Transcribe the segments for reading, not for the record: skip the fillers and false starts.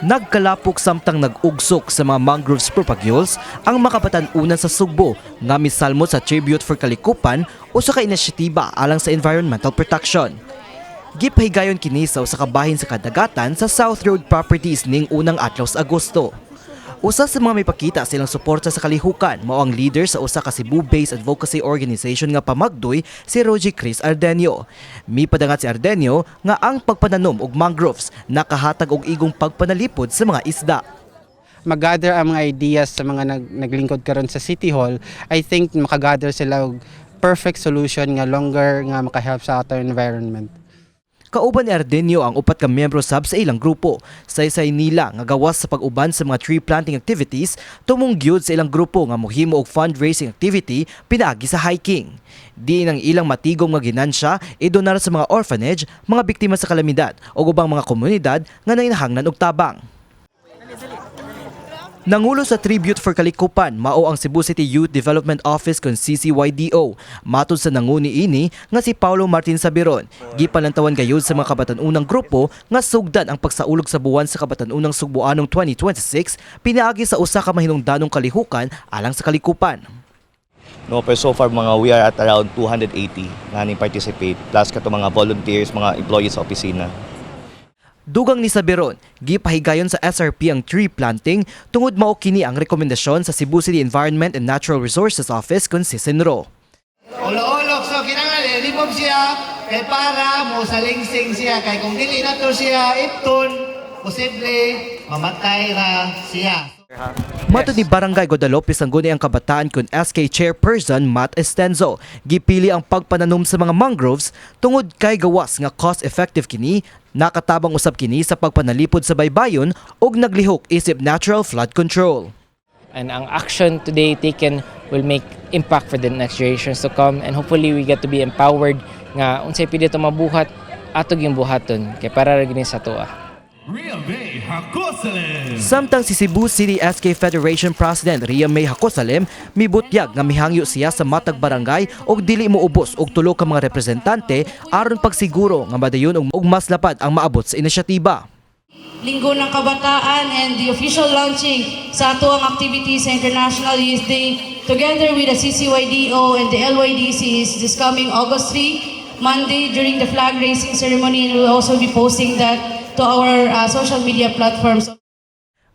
Nagkalapok samtang nag-ugsok sa mga mangroves propagules ang makabatan-unan sa Sugbo nga misalmot sa Tribute for Kalikupan, usa ka inisyatiba alang sa environmental protection. Gipahigayon kini sa usa ka bahin sa kadagatan sa South Road Properties ning unang adlaw sa Agosto. Usa sa mga mipakita silang suporta sa kalihukan mao ang leader sa usa ka Cebu-based advocacy organization nga Pamagdoy, si Rogie Chris Ardenio. Mipadangat si Ardenio nga ang pagpananom og mangroves nakahatag og igong pagpanalipod sa mga isda. Mag-gather ang mga ideas sa mga naglingkod karon sa City Hall, I think makagather sila og perfect solution nga longer nga makahelp sa ato environment. Kauban ni Ardenio ang upat ka miyembro sab sa ilang grupo. Saysay nila nga gawas sa pag-uban sa mga tree planting activities, tumong gyud sa ilang grupo nga mohimo og fundraising activity pinaagi sa hiking. Diin ang ilang matigom nga ginansya idonar sa mga orphanage, mga biktima sa kalamidad o ubang mga komunidad nga nanginahanglan og tabang. Nangulo sa Tribute for Kalikupan mao ang Cebu City Youth Development Office kon CCYDO. Matod sa nanguni ini nga si Paulo Martin Sabiron, gipalantawan gayud sa mga kabatan-unang grupo nga sugdan ang pagsaulog sa Buwan sa Kabatan-unang Sugbuanong 2026 pinaagi sa usa ka mahinungdanong kalihukan alang sa kalikupan. No, pero so far mga we are at around 280 nga ning participate plus kato mga volunteers, mga employees sa opisina. Dugang ni Sabiron, gipahigayon sa SRP ang tree planting tungod mao kini ang rekomendasyon sa Cebu City Environment and Natural Resources Office kon CENRO. Ulo-ulok, so kinahanglan i-remove siya kay para mo salingsing siya, kay kung dili nato siya ipton, posible mamatay ra siya. Matod ni Barangay Guadalupe Sangguniang Kabataan kun SK Chairperson Matt Estenzo, gipili ang pagpananom sa mga mangroves tungod kay gawas nga cost-effective kini, nakatabang usab kini sa pagpanalipod sa baybayon ug naglihok isip natural flood control. And ang action today taken will make impact for the next generations to come, and hopefully we get to be empowered nga unsay pwede to mabuhat, ato gyung buhaton kay para ra gini sa atoa. Real Bay Jacosalem. Samtang si Cebu City SK Federation President Ria May Jacosalem mibutyag nga mihangyo siya sa matag barangay og dili moubos og tulo ka mga representante aron pagsiguro nga madayon og mas lapad ang maabot sa inisyatiba. Linggo ng Kabataan and the official launching sa atoang activity sa International Youth Day together with the CCYDO and the LYDC is this coming August 3, Monday, during the flag raising ceremony, and we'll also be posting that to our social media platforms.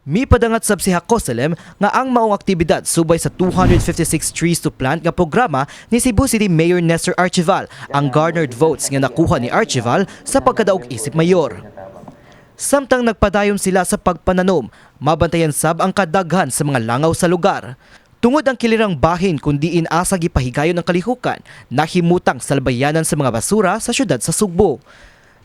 Mipadangat sab si Jacosalem nga ang maong aktibidad subay sa 256 Trees to Plant nga programa ni Cebu City Mayor Nestor Archival, ang garnered votes nga nakuha ni Archival sa pagkadaog isip mayor. Samtang nagpadayon sila sa pagpananom, mabantayan sab ang kadaghan sa mga langaw sa lugar. Tungod ang kilirang bahin kung diin asa gipahigayon ang kalihukan, nahimutang salbayanan sa mga basura sa syudad sa Sugbo.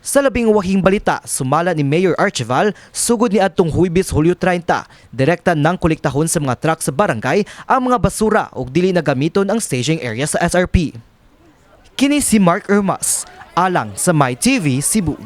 Sa labing wahing balita, sumala ni Mayor Archival, sugod ni adtong Huybes, Hulyo 30, direkta nang kolektahon sa mga truck sa barangay ang mga basura ug dili na gamiton ang staging area sa SRP. Kini si Mark Ermas, alang sa MyTV Cebu.